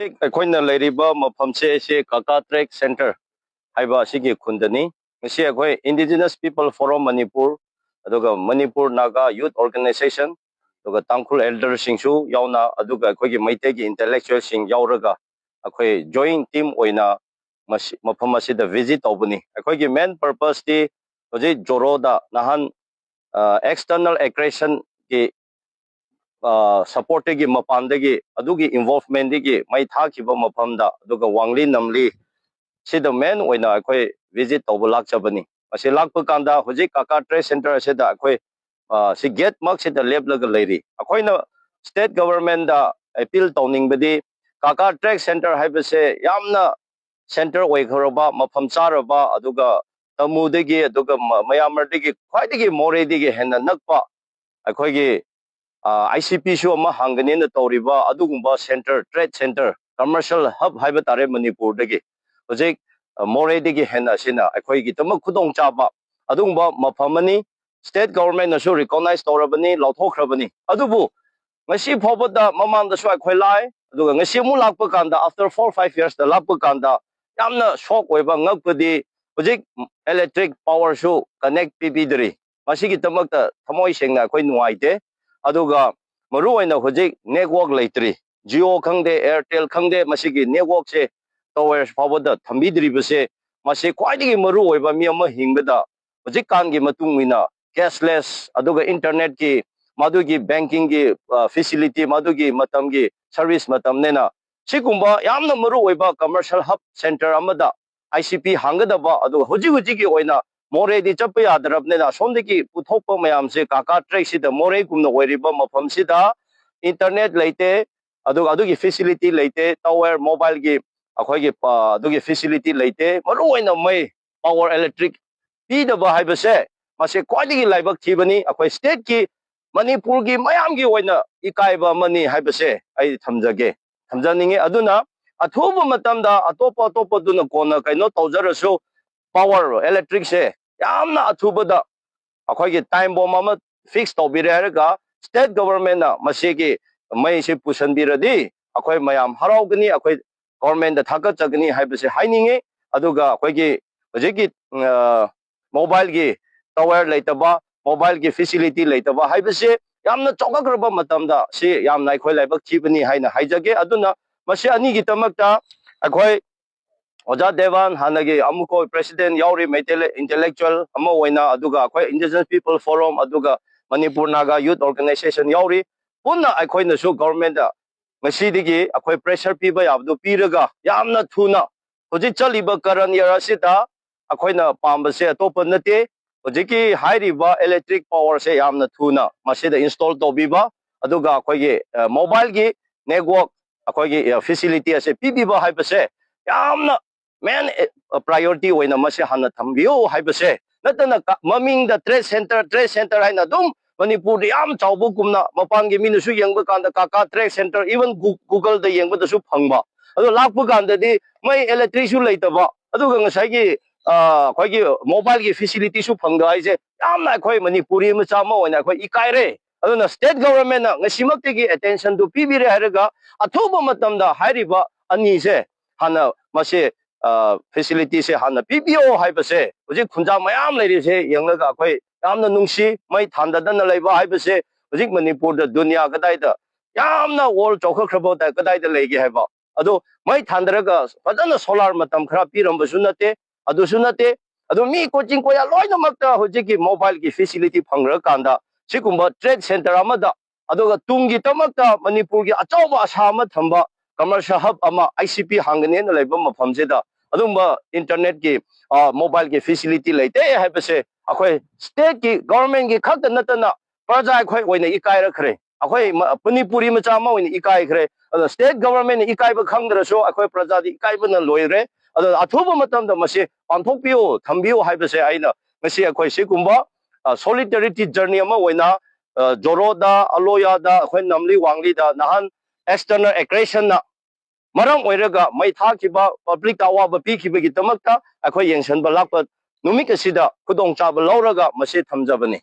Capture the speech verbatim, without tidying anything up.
ꯑꯩꯈꯣꯏꯅ ꯂꯩꯔꯤꯕ ꯃꯐꯝꯁꯦ ꯑꯁꯤ ꯀꯥꯀꯥ ꯇ꯭ꯔꯦꯛ ꯁꯦꯟꯇꯔ ꯍꯥꯏꯕ ꯑꯁꯤꯒꯤ ꯈꯨꯟꯗꯅꯤ꯫ ꯉꯁꯤ ꯑꯩꯈꯣꯏ Indigenous People Forum Manipur, ꯑꯗꯨꯒ Manipur Naga Youth Organization, ꯑꯗꯨꯒ ꯇꯥꯡꯈꯨꯜ ꯑꯦꯜꯗꯔꯁꯤꯡꯁꯨ ꯌꯥꯎꯅ, ꯑꯗꯨꯒ ꯑꯩꯈꯣꯏꯒꯤ ꯃꯩꯇꯩꯒꯤ ꯏꯟꯇꯦꯂꯦꯛꯆꯨꯋꯦꯜꯁꯤꯡ ꯌꯥꯎꯔꯒ ꯑꯩꯈꯣꯏ ꯖꯣꯏꯟ ꯇꯤꯝ ꯑꯣꯏꯅ ꯃꯁꯤ, ꯃꯐꯝ ꯑꯁꯤꯗ ꯚꯤꯖꯤꯠ ꯇꯧꯕꯅꯤ꯫ ꯑꯩꯈꯣꯏꯒꯤ ꯃꯦꯟ ꯄꯔꯄꯁꯇꯤ ꯍꯧꯖꯤꯛ ꯖꯣꯔꯣꯗ ꯅꯍꯥꯟ ꯑꯦꯛꯁꯇꯔꯅꯦꯜ ꯑꯦꯒ꯭ꯔꯦꯁꯟꯒꯤ ꯁꯄꯣꯔꯠꯇꯒꯤ, ꯃꯄꯥꯟꯗꯒꯤ, ꯑꯗꯨꯒꯤ ꯏꯟꯚꯣꯜꯚꯃꯦꯟꯗꯒꯤ ꯃꯩ ꯊꯥꯈꯤꯕ ꯃꯐꯝꯗ, ꯑꯗꯨꯒ ꯋꯥꯡꯂꯤ ꯅꯝꯂꯤ ꯁꯤꯗ ꯃꯦꯟ ꯑꯣꯏꯅ ꯑꯩꯈꯣꯏ ꯚꯤꯖꯤꯠ ꯇꯧꯕ ꯂꯥꯛꯆꯕꯅꯤ꯫ ꯃꯁꯤ ꯂꯥꯛꯄ ꯀꯥꯟꯗ ꯍꯧꯖꯤꯛ ꯀꯥꯀꯥ ꯇ꯭ꯔꯦꯠ ꯁꯦꯟꯇꯔ ꯑꯁꯤꯗ ꯑꯩꯈꯣꯏ ꯑ, ꯁꯤ ꯒꯦꯠꯃꯛꯁꯤꯗ ꯂꯦꯞꯂꯒ ꯂꯩꯔꯤ꯫ ꯑꯩꯈꯣꯏꯅ ꯁ꯭ꯇꯦꯠ ꯒꯚꯔꯟꯃꯦꯟꯗ ꯑꯦꯄꯤꯜ ꯇꯧꯅꯤꯡꯕꯗꯤ, ꯀꯥꯀꯥ ꯇ꯭ꯔꯦꯛ ꯁꯦꯟꯇꯔ ꯍꯥꯏꯕꯁꯦ ꯌꯥꯝꯅ ꯁꯦꯟꯇꯔ ꯑꯣꯏꯈ꯭ꯔꯕ, ꯃꯐꯝ ꯆꯥꯔꯕ, ꯑꯗꯨꯒ ꯇꯃꯨꯗꯒꯤ, ꯑꯗꯨꯒ ꯃ-, ꯃꯌꯥꯃꯔꯗꯒꯤ ꯈ꯭ꯋꯥꯏꯗꯒꯤ ꯃꯣꯔꯦꯗꯒꯤ ꯍꯦꯟꯅ ꯅꯛꯄ, ꯑꯩꯈꯣꯏꯒꯤ ꯑꯥꯏ ꯁꯤ ꯄꯤꯁꯨ ꯑꯃ ꯍꯥꯡꯒꯅꯤꯅ ꯇꯧꯔꯤꯕ ꯑꯗꯨꯒꯨꯝꯕ centre, trade centre, commercial hub ꯍꯥꯏꯕ ꯇꯥꯔꯦ ꯃꯅꯤꯄꯨꯔꯗꯒꯤ꯫ ꯍꯧꯖꯤꯛ ꯑ, ꯃꯣꯔꯦꯗꯒꯤ ꯍꯦꯟꯅ ꯑꯁꯤꯅ ꯑꯩꯈꯣꯏꯒꯤꯗꯃꯛ ꯈꯨꯗꯣꯡꯆꯥꯕ ꯑꯗꯨꯒꯨꯝꯕ ꯃꯐꯝ ꯑꯃꯅꯤ꯫ ꯁ꯭ꯇꯦꯠ ꯒꯚꯔꯟꯃꯦꯟꯠꯅꯁꯨ ꯔꯤꯀꯣꯛꯅꯥꯏꯖ ꯇꯧꯔꯕꯅꯤ, ꯂꯥꯎꯊꯣꯛꯈ꯭ꯔꯕꯅꯤ꯫ ꯑꯗꯨꯕꯨ ꯉꯁꯤ ꯐꯥꯎꯕꯗ, ꯃꯃꯥꯡꯗꯁꯨ ꯑꯩꯈꯣꯏ ꯂꯥꯛꯑꯦ, ꯑꯗꯨꯒ ꯉꯁꯤ ꯑꯃꯨꯛ ꯂꯥꯛꯄ ꯀꯥꯟꯗ, ꯑꯥꯐꯇꯔ ꯐꯣꯔ ꯐꯥꯏꯚ ꯌꯔꯁꯇ ꯂꯥꯛꯄ ꯀꯥꯟꯗ, ꯌꯥꯝꯅ ꯁꯣꯛ ꯑꯣꯏꯕ, ꯉꯛꯄꯗꯤ, ꯍꯧꯖꯤꯛ ꯏꯂꯦꯛꯇ꯭ꯔꯤꯛ ꯄꯥꯋꯔꯁꯨ ꯀꯅꯦꯛ ꯄꯤꯕꯤꯗ꯭ꯔꯤ꯫ ꯃꯁꯤꯒꯤꯗꯃꯛꯇ ꯊꯃꯣꯏ ꯁꯦꯡꯅ ꯑꯩꯈꯣꯏ ꯅꯨꯡꯉꯥꯏꯇꯦ꯫ ꯑꯗꯨꯒ ꯃꯔꯨꯑꯣꯏꯅ ꯍꯧꯖꯤꯛ ꯅꯦꯠꯋꯥꯔꯛ ꯂꯩꯇ꯭ꯔꯤ꯫ ꯖꯤꯑꯣ ꯈꯪꯗꯦ, ꯑꯦꯌꯥꯔꯇꯦꯜ ꯈꯪꯗꯦ, ꯃꯁꯤꯒꯤ ꯅꯦꯠꯋꯥꯔꯛꯁꯦ ꯇꯋꯔ ꯐꯥꯎꯕꯗ ꯊꯝꯕꯤꯗ꯭ꯔꯤꯕꯁꯦ, ꯃꯁꯤ ꯈ꯭ꯋꯥꯏꯗꯒꯤ ꯃꯔꯨ ꯑꯣꯏꯕ, ꯃꯤ ꯑꯃ ꯍꯤꯡꯕꯗ ꯍꯧꯖꯤꯛꯀꯥꯟꯒꯤ ꯃꯇꯨꯡ ꯏꯟꯅ ꯀꯦꯁꯂꯦꯁ, ꯑꯗꯨꯒ ꯏꯟꯇꯔꯅꯦꯠꯀꯤ, ꯃꯗꯨꯒꯤ ꯕꯦꯡꯀꯤꯡꯒꯤ ꯐꯦꯁꯤꯂꯤꯇꯤ, ꯃꯗꯨꯒꯤ ꯃꯇꯝꯒꯤ ꯁꯔꯚꯤꯁ ꯃꯇꯝꯅꯤꯅ, ꯁꯤꯒꯨꯝꯕ ꯌꯥꯝꯅ ꯃꯔꯨ ꯑꯣꯏꯕ ꯀꯃꯔꯁꯤꯌꯦꯜ ꯍꯕ ꯁꯦꯟꯇꯔ ꯑꯃꯗ ꯑꯥꯏ ꯁꯤ ꯄꯤ ꯍꯥꯡꯒꯗꯕ, ꯑꯗꯨꯒ ꯍꯧꯖꯤꯛ ꯍꯧꯖꯤꯛꯀꯤ ꯑꯣꯏꯅ ꯃꯣꯔꯦꯗꯤ ꯆꯠꯄ ꯌꯥꯗ꯭ꯔꯕꯅꯤꯅ, ꯑꯁꯣꯝꯗꯒꯤ ꯄꯨꯊꯣꯛꯄ ꯃꯌꯥꯝꯁꯦ ꯀꯥꯀꯥ ꯇ꯭ꯔꯦꯛꯁꯤꯗ, ꯃꯣꯔꯦꯒꯨꯝꯅ ꯑꯣꯏꯔꯤꯕ ꯃꯐꯝꯁꯤꯗ ꯏꯟꯇꯔꯅꯦꯠ ꯂꯩꯇꯦ, ꯑꯗꯨꯒ ꯑꯗꯨꯒꯤ ꯐꯦꯁꯤꯂꯤꯇꯤ ꯂꯩꯇꯦ, ꯇꯋꯔ, ꯃꯣꯕꯥꯏꯜꯒꯤ ꯑꯩꯈꯣꯏꯒꯤ ꯄ-, ꯑꯗꯨꯒꯤ ꯐꯦꯁꯤꯂꯤꯇꯤ ꯂꯩꯇꯦ꯫ ꯃꯔꯨꯑꯣꯏꯅ ꯃꯩ, ꯄꯥꯋꯔ, ꯏꯂꯦꯛꯇ꯭ꯔꯤꯛ ꯄꯤꯗꯕ ꯍꯥꯏꯕꯁꯦ, ꯃꯁꯤ ꯈ꯭ꯋꯥꯏꯗꯒꯤ ꯂꯥꯏꯕꯛ ꯊꯤꯕꯅꯤ꯫ ꯑꯩꯈꯣꯏ ꯁ꯭ꯇꯦꯠꯀꯤ, ꯃꯅꯤꯄꯨꯔꯒꯤ ꯃꯌꯥꯝꯒꯤ ꯑꯣꯏꯅ ꯏꯀꯥꯏꯕ ꯑꯃꯅꯤ ꯍꯥꯏꯕꯁꯦ ꯑꯩ ꯊꯝꯖꯒꯦ, ꯊꯝꯖꯅꯤꯡꯉꯤ꯫ ꯑꯗꯨꯅ ꯑꯊꯨꯕ ꯃꯇꯝꯗ ꯑꯇꯣꯞꯄ ꯑꯇꯣꯞꯄꯗꯨꯅ ꯀꯣꯟꯅ ꯀꯩꯅꯣ ꯇꯧꯖꯔꯁꯨ, ꯄꯥꯋꯔ, ꯏꯂꯦꯛꯇ꯭ꯔꯤꯛꯁꯦ ꯌꯥꯝꯅ ꯑꯊꯨꯕꯗ ꯑꯩꯈꯣꯏꯒꯤ ꯇꯥꯏꯝ ꯕꯣꯝ ꯑꯃ ꯐꯤꯛꯁ ꯇꯧꯕꯤꯔꯦ ꯍꯥꯏꯔꯒ, ꯁ꯭ꯇꯦꯠ ꯒꯚꯔꯟꯃꯦꯟꯠꯅ ꯃꯁꯤꯒꯤ ꯃꯩꯁꯤ ꯄꯨꯁꯟꯕꯤꯔꯗꯤ, ꯑꯩꯈꯣꯏ ꯃꯌꯥꯝ ꯍꯔꯥꯎꯒꯅꯤ, ꯑꯩꯈꯣꯏ ꯒꯣꯔꯃꯦꯟꯗ ꯊꯥꯒꯠꯆꯒꯅꯤ ꯍꯥꯏꯕꯁꯦ ꯍꯥꯏꯅꯤꯡꯉꯤ꯫ ꯑꯗꯨꯒ ꯑꯩꯈꯣꯏꯒꯤ ꯍꯧꯖꯤꯛꯀꯤ ꯃꯣꯕꯥꯏꯜꯒꯤ ꯇꯋꯔ ꯂꯩꯇꯕ, ꯃꯣꯕꯥꯏꯜꯒꯤ ꯐꯦꯁꯤꯂꯤꯇꯤ ꯂꯩꯇꯕ ꯍꯥꯏꯕꯁꯦ ꯌꯥꯝꯅ ꯆꯥꯎꯈꯠꯈ꯭ꯔꯕ ꯃꯇꯝꯗ ꯁꯤ ꯌꯥꯝꯅ ꯑꯩꯈꯣꯏ ꯂꯥꯏꯕꯛ ꯊꯤꯕꯅꯤ ꯍꯥꯏꯅ ꯍꯥꯏꯖꯒꯦ꯫ ꯑꯗꯨꯅ ꯃꯁꯤ ꯑꯅꯤꯒꯤꯗꯃꯛꯇ ꯑꯩꯈꯣꯏ ꯑꯣꯖꯥ ꯗꯦꯋꯥꯟ, ꯍꯥꯟꯅꯒꯤ ꯑꯃꯨꯀꯣ ꯄ꯭ꯔꯦꯁꯤꯗꯦꯟ ꯌꯥꯎꯔꯤ, ꯃꯩꯇꯩ ꯏꯟꯇꯦꯂꯦꯛꯆꯨꯋꯦꯜ ꯑꯃ ꯑꯣꯏꯅ, ꯑꯗꯨꯒ ꯑꯩꯈꯣꯏ ꯏꯟꯗꯤꯖꯤꯅꯁ ꯄꯤꯄꯜ ꯐꯣꯔꯝ, ꯑꯗꯨꯒ ꯃꯅꯤꯄꯨꯔ ꯅꯥꯒꯥ ꯌꯨꯠ ꯑꯣꯔꯒꯅꯥꯏꯖꯦꯁꯟ ꯌꯥꯎꯔꯤ꯫ ꯄꯨꯟꯅ ꯑꯩꯈꯣꯏꯅꯁꯨ ꯒꯣꯔꯃꯦꯟꯗ ꯉꯁꯤꯗꯒꯤ ꯑꯩꯈꯣꯏ ꯄ꯭ꯔꯦꯁꯔ ꯄꯤꯕ ꯌꯥꯕꯗꯨ ꯄꯤꯔꯒ ꯌꯥꯝꯅ ꯊꯨꯅ ꯍꯧꯖꯤꯛ ꯆꯠꯂꯤꯕ ꯀꯔꯟ ꯌꯔ ꯑꯁꯤꯗ ꯑꯩꯈꯣꯏꯅ ꯄꯥꯝꯕꯁꯦ ꯑꯇꯣꯞꯄ ꯅꯠꯇꯦ꯫ ꯍꯧꯖꯤꯛꯀꯤ ꯍꯥꯏꯔꯤꯕ ꯏꯂꯦꯛꯇ꯭ꯔꯤꯛ ꯄꯥꯋꯔꯁꯦ ꯌꯥꯝꯅ ꯊꯨꯅ ꯃꯁꯤꯗ ꯏꯟꯁꯇꯣꯜ ꯇꯧꯕꯤꯕ, ꯑꯗꯨꯒ ꯑꯩꯈꯣꯏꯒꯤ ꯃꯣꯕꯥꯏꯜꯒꯤ ꯅꯦꯠꯋꯥꯛ, ꯑꯩꯈꯣꯏꯒꯤ ꯐꯦꯁꯤꯂꯤꯇꯤ ꯑꯁꯦ ꯄꯤꯕꯤꯕ ꯍꯥꯏꯕꯁꯦ ꯌꯥꯝꯅ ꯃꯦꯟ ꯄ꯭ꯔꯥꯏꯌꯣꯔꯤꯇꯤ ꯑꯣꯏꯅ ꯃꯁꯤ ꯍꯥꯟꯅ ꯊꯝꯕꯤꯌꯨ ꯍꯥꯏꯕꯁꯦ ꯅꯠꯇꯅ, ꯃꯃꯤꯡꯗ ꯇ꯭ꯔꯦꯗ ꯁꯦꯟꯇꯔ, ꯇ꯭ꯔꯦꯗ ꯁꯦꯟꯇꯔ ꯍꯥꯏꯅ ꯑꯗꯨꯝ ꯃꯅꯤꯄꯨꯔꯗ ꯌꯥꯝ ꯆꯥꯎꯕꯒꯨꯝꯅ ꯃꯄꯥꯟꯒꯤ ꯃꯤꯅꯁꯨ ꯌꯦꯡꯕ ꯀꯥꯟꯗ ꯀꯥꯀꯥ ꯇ꯭ꯔꯦꯗ ꯁꯦꯟꯇꯔ, ꯏꯚꯟ ꯒꯨꯒꯜꯗ ꯌꯦꯡꯕꯗꯁꯨ ꯐꯪꯕ꯫ ꯑꯗꯣ ꯂꯥꯛꯄ ꯀꯥꯟꯗꯗꯤ ꯃꯩ ꯏꯂꯦꯛꯇ꯭ꯔꯤꯛꯁꯨ ꯂꯩꯇꯕ, ꯑꯗꯨꯒ ꯉꯁꯥꯏꯒꯤ ꯑꯩꯈꯣꯏꯒꯤ ꯃꯣꯕꯥꯏꯜꯒꯤ ꯐꯦꯁꯤꯂꯤꯇꯤꯁꯨ ꯐꯪꯗꯕ ꯍꯥꯏꯁꯦ ꯌꯥꯝꯅ ꯑꯩꯈꯣꯏ ꯃꯅꯤꯄꯨꯔꯤ ꯃꯆꯥ ꯑꯃ ꯑꯣꯏꯅ ꯑꯩꯈꯣꯏ ꯏꯀꯥꯏꯔꯦ꯫ ꯑꯗꯨꯅ ꯁ꯭ꯇꯦꯠ ꯒꯣꯚꯔꯟꯃꯦꯟꯠꯅ ꯉꯁꯤꯃꯛꯇꯒꯤ ꯑꯦꯇꯦꯟꯁꯟꯗꯨ ꯄꯤꯕꯤꯔꯦ ꯍꯥꯏꯔꯒ ꯑꯊꯨꯕ ꯃꯇꯝꯗ ꯍꯥꯏꯔꯤꯕ ꯑꯅꯤꯁꯦ ꯍꯥꯟꯅ ꯃꯁꯤ ꯐꯦꯁꯤꯂꯤꯇꯤꯁꯦ ꯍꯥꯟꯅ ꯄꯤꯕꯤꯌꯣ ꯍꯥꯏꯕꯁꯦ ꯍꯧꯖꯤꯛ ꯈꯨꯟꯖꯥ ꯃꯌꯥꯝ ꯂꯩꯔꯤꯁꯦ ꯌꯦꯡꯂꯒ ꯑꯩꯈꯣꯏ ꯌꯥꯝꯅ ꯅꯨꯡꯁꯤ꯫ ꯃꯩ ꯊꯥꯟꯗꯗꯅ ꯂꯩꯕ ꯍꯥꯏꯕꯁꯦ ꯍꯧꯖꯤꯛ ꯃꯅꯤꯄꯨꯔꯗ ꯗꯨꯅꯤꯌꯥ ꯀꯗꯥꯏꯗ ꯌꯥꯝꯅ ꯋꯥꯔꯜ ꯆꯥꯎꯈꯠꯈ꯭ꯔꯕ ꯀꯗꯥꯏꯗ ꯂꯩꯒꯦ ꯍꯥꯏꯕ꯫ ꯑꯗꯣ ꯃꯩ ꯊꯥꯟꯗꯔꯒ ꯐꯖꯅ ꯁꯣꯂꯥꯔ ꯃꯇꯝ ꯈꯔ ꯄꯤꯔꯝꯕꯁꯨ ꯅꯠꯇꯦ, ꯑꯗꯨꯁꯨ ꯅꯠꯇꯦ꯫ ꯑꯗꯣ ꯃꯤ ꯀꯣꯆꯤꯡ ꯀꯣꯌꯥ ꯂꯣꯏꯅꯃꯛꯇ ꯍꯧꯖꯤꯛꯀꯤ ꯃꯣꯕꯥꯏꯜꯒꯤ ꯐꯦꯁꯤꯂꯤꯇꯤ ꯐꯪꯈ꯭ꯔꯀꯥꯟꯗ ꯁꯤꯒꯨꯝꯕ ꯇ꯭ꯔꯦꯗ ꯁꯦꯟꯇꯔ ꯑꯃꯗ, ꯑꯗꯨꯒ ꯇꯨꯡꯒꯤꯗꯃꯛꯇ ꯃꯅꯤꯄꯨꯔꯒꯤ ꯑꯆꯧꯕ ꯑꯁꯥ ꯑꯃ ꯊꯝꯕ ꯀꯃꯔꯁꯤꯌꯦꯜ ꯍꯕ ꯑꯃ, ꯑꯥꯏ ꯁꯤ ꯄꯤ ꯍꯥꯡꯒꯅꯦꯅ ꯂꯩꯕ ꯃꯐꯝꯁꯤꯗ ꯑꯗꯨꯒꯨꯝꯕ ꯏꯟꯇꯔꯅꯦꯠꯀꯤ, ꯃꯣꯕꯥꯏꯜꯒꯤ ꯐꯦꯁꯤꯂꯤꯇꯤ ꯂꯩꯇꯦ ꯍꯥꯏꯕꯁꯦ ꯑꯩꯈꯣꯏ ꯁ꯭ꯇꯦꯠꯀꯤ ꯒꯣꯚꯔꯟꯃꯦꯟꯠꯀꯤ ꯈꯛꯇ ꯅꯠꯇꯅ ꯄ꯭ꯔꯖꯥ ꯑꯩꯈꯣꯏ ꯑꯣꯏꯅ ꯏꯀꯥꯏꯔꯛꯈ꯭ꯔꯦ꯫ ꯑꯩꯈꯣꯏ ꯃꯅꯤꯄꯨꯔꯤ ꯃꯆꯥ ꯑꯃ ꯑꯣꯏꯅ ꯏꯀꯥꯏꯈ꯭ꯔꯦ꯫ ꯑꯗꯣ ꯁ꯭ꯇꯦꯠ ꯒꯣꯚꯔꯟꯃꯦꯟꯠꯅ ꯏꯀꯥꯏꯕ ꯈꯪꯗ꯭ꯔꯁꯨ ꯑꯩꯈꯣꯏ ꯄ꯭ꯔꯖꯥꯗꯤ ꯏꯀꯥꯏꯕꯅ ꯂꯣꯏꯔꯦ꯫ ꯑꯗꯣ ꯑꯊꯨꯕ ꯃꯇꯝꯗ ꯃꯁꯤ ꯄꯥꯡꯊꯣꯛꯄꯤꯌꯨ, ꯊꯝꯕꯤꯌꯨ ꯍꯥꯏꯕꯁꯦ ꯑꯩꯅ ꯉꯁꯤ ꯑꯩꯈꯣꯏ ꯁꯤꯒꯨꯝꯕ ꯁꯣꯂꯤꯗꯥꯔꯤꯇꯤ ꯖꯔꯅꯤ ꯑꯃ ꯑꯣꯏꯅ ꯖꯣꯔꯣꯗ, ꯑꯂꯣꯌꯥꯗ, ꯑꯩꯈꯣꯏ ꯅꯝꯂꯤ ꯋꯥꯡꯂꯤꯗ ꯅꯍꯥꯟ ꯑꯦꯛꯁꯇꯔꯅꯦꯜ ꯑꯦꯒ꯭ꯔꯦꯁꯟꯅ ꯃꯔꯝ ꯑꯣꯏꯔꯒ ꯃꯩ ꯊꯥꯈꯤꯕ, ꯄꯕ꯭ꯂꯤꯛꯇ ꯑꯋꯥꯕ ꯄꯤꯈꯤꯕꯒꯤꯗꯃꯛꯇ ꯑꯩꯈꯣꯏ ꯌꯦꯡꯁꯤꯟꯕ ꯂꯥꯛꯄ ꯅꯨꯃꯤꯠ ꯑꯁꯤꯗ ꯈꯨꯗꯣꯡꯆꯥꯕ ꯂꯧꯔꯒ ꯃꯁꯤ ꯊꯝꯖꯕꯅꯤ꯫